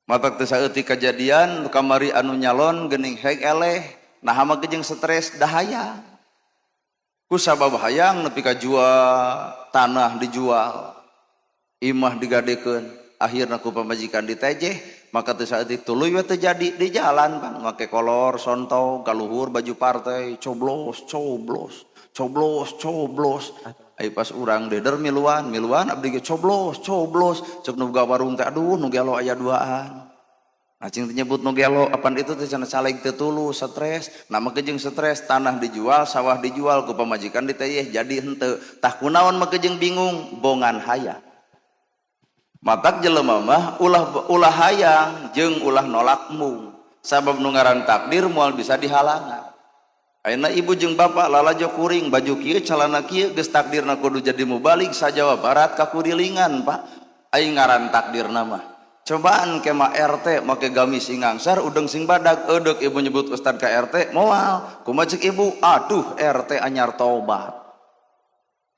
Matak teu saeutik kajadian kamari anu nyalon geuning heg eleh, naha make jeung stres da hayang. Ku sabab hayang nepi ka jual tanah dijual, imah digadekeun, akhirna ku pamajikan ditejeh, maka teu saeutik tuluy we teu jadi di jalan pan make kolor sonto kaluhur baju partai coblos coblos coblos coblos. Ai pas urang deder miluan miluan abdi ge coblos coblos, cek nu boga warung teh aduh nu gelo aya duaan. Nah, cing teh nyebut nu gelo apan itu teh cenah caleg teu tulus stres, nah make jeung stres tanah dijual, sawah dijual ku pamajikan diteyeh jadi henteu. Tah kunaon make jeung bingung bongan hayang. Matak jelema mah ulah ulah hayang jeung ulah nolak mung. Sabab nu ngaran takdir moal bisa dihalangan. Ayeuna ibu jeung bapak lalajo kuring baju kieu calana kieu geus takdirna kudu jadi mubalig sa Jawa Barat ka kurilingan Pak. Ai ngaran takdirna mah. Cobaan kema RT make gamis sing ngangsar udeng sing badag eudek ibu nyebut ustad ka RT moal. Kumaha ceuk ibu? Aduh RT anyar tobat.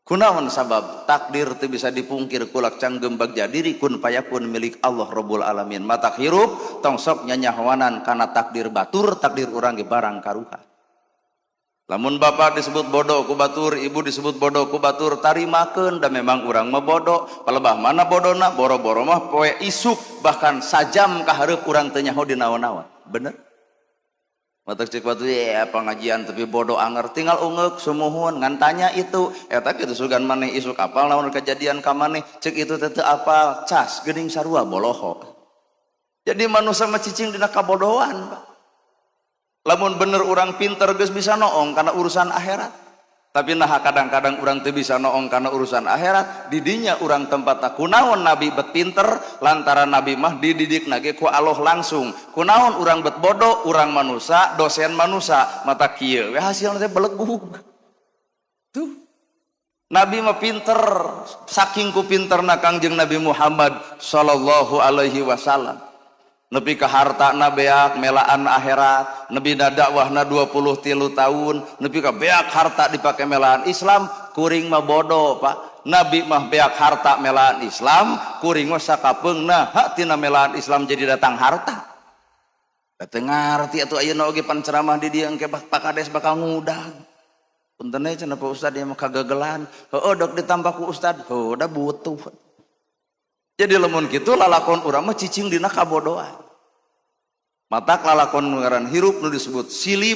Kunaon sabab takdir teu bisa dipungkir kulak canggem bagja diri kun payakun milik Allah Rabbul Alamin. Matak hirup tong sok nyanyahoanan kana takdir batur, takdir urang ge barang karuhan. Lamun bapak disebut bodoh ku batur, ibu disebut bodoh ku batur, tarimakeun da memang urang mah bodoh. Palebah mana bodona boro-boro mah poe isuk bahkan sajam ka hareup urang teu nyaho di naon-naon. Bener? Matak cek batu ya pengajian tapi bodoh anger tinggal ungeuk sumuhun ngan tanya itu eta kitu sugan maneh isuk apal naon kejadian ka maneh cek itu teh teu apal cas geuning sarua boloho. Jadi manusia mah cicing dina kabodohan, Pak. Lamun bener urang pinter geus bisa noong karena urusan akhirat. Tapi nah kadang-kadang urang teu bisa noong karena urusan akhirat, didinya urang tempat kunaon nabi bet pinter lantaran nabi mah dididik nage ku Allah langsung. Kunaon urang bet bodoh, urang manusia, dosen manusia, mata kieu we hasilna teh belegug. Tuh. Nabi mah pinter, saking ku pinterna Kangjeng Nabi Muhammad sallallahu alaihi wasallam. Nepi ka hartana beak melaan akhirat, nepi na dakwahna 23 tahun, nepi ka beak harta dipake melaan Islam, kuring mah bodoh Pak. Nabi mah beak harta melaan Islam, kuring mah sakapeungna hak tina melaan Islam jadi datang harta. Da teu ngarti atuh ayeuna oge pan ceramah di dieu engke Pak Kades bakal ngudag. Punten we cenah Pak Ustad ieu mah kagagelan. Heueuh dok ditambah ku Ustad, heuh da butuh. Jadi lamun kitu lalakon urang mah cicing dina kabodohan. Matak lalakon ngaran hirup nu disebut silib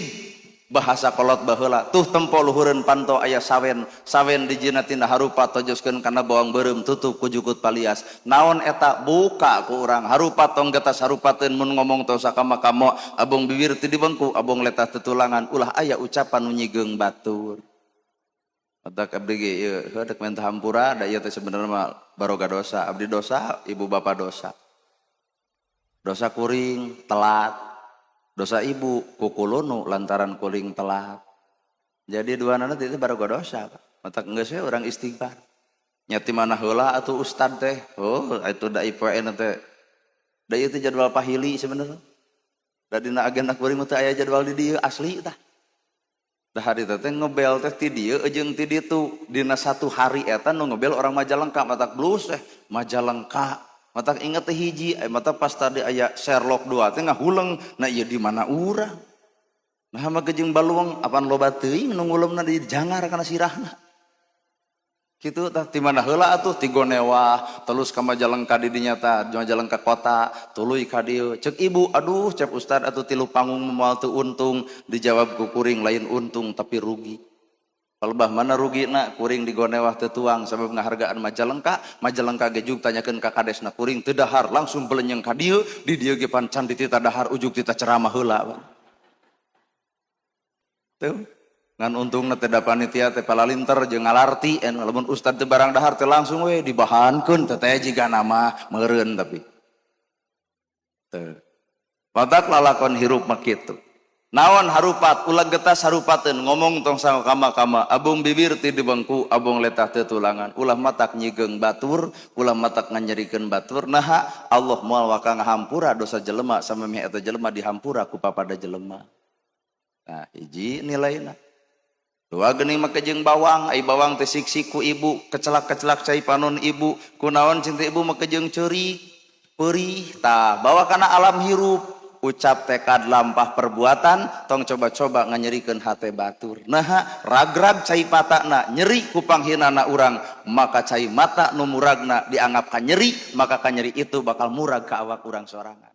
bahasa kolot baheula tuh tempo luhureun panto aya sawen, sawen dijina tina harupat tojoskeun kana bawang beureum tutup ku jukut palias. Naon eta buka ku urang harupat tong getas harupateun mun ngomong tong sakama-kamo abong bibir teu dibengku abong letah tetulangan ulah aya ucapan nu nyigeung batur. Matak abdi ge ieu heuh dek minta hampura da ieu teh sebenarnya mah baroga dosa, abdi dosa, ibu bapak dosa. Dosa kuring telat, dosa ibu kukulunu lantaran kuring telat. Jadi dua nana itu baroga dosa, Pak. Matak geus we urang istighfar. Nya ti mana heula atuh ustad teh? Oh, itu da IPN teh. Da ieu teh jadwal pahili sebenarnya. Da dina agenda kuring mah teu aya jadwal di dieu asli tah. Da hari teh ngebel teh ti dieu jeung ti ditu dina satu hari eta nu ngebel orang Majalengka matak blus teh Majalengka matak inget teh hiji matak pas tadi aya Sherlock 2 teh ngahuleng nah ieu di mana urang nah mah jeung baluang apan loba teuing nu ngulemna di jangar kana sirahna kitu tah ti mana heula atuh ti Gonewah terus ka Majalengka di dinya tah Majalengka kota tuluy ka dieu cek ibu aduh cek ustad atuh tilu panggung moal teu untung dijawab ku kuring lain untung tapi rugi. Palebah mana rugi na kuring di Gonewah teu tuang sabab ngahargaan Majalengka, Majalengka ge jug tanyakeun ka kadesna kuring teu dahar langsung belenyeng ka dieu di dieu ge pan can ditita dahar ujug tita ceramah heula. Tuh ngan untungna teh da panitia teh palalinter jeung ngalarti en lamun ustad teu barang dahar teh langsung we dibahankeun teh teh jiga nama meureun tapi teu matak lalakon hirup mah kitu. Naon harupat ulah getas harupateun ngomong tong kama-kama abong bibir ti dibengku abong letah teu tulangan ulah matak nyigeung batur ulah matak nganyerikeun batur naha Allah moal waka ngahampura dosa jelema samemeh eta jelema dihampura ku papada jelema. Nah hiji nilaina. Dua geuning make jeung bawang, ai bawang teh siksik ku ibu, kecelak-kecelak cai panon ibu, kunaon cinta ibu make jeung ceurik. Perih. Tah, bawa kana alam hirup, ucap, tekad, lampah, perbuatan, tong coba-coba nganyerikeun hate batur. Nah, ragrag cai patana nyeri ku panghinana urang, maka cai mata nu muragna dianggap kanyeri, maka kanyeri itu bakal murag ka awak urang sorangan.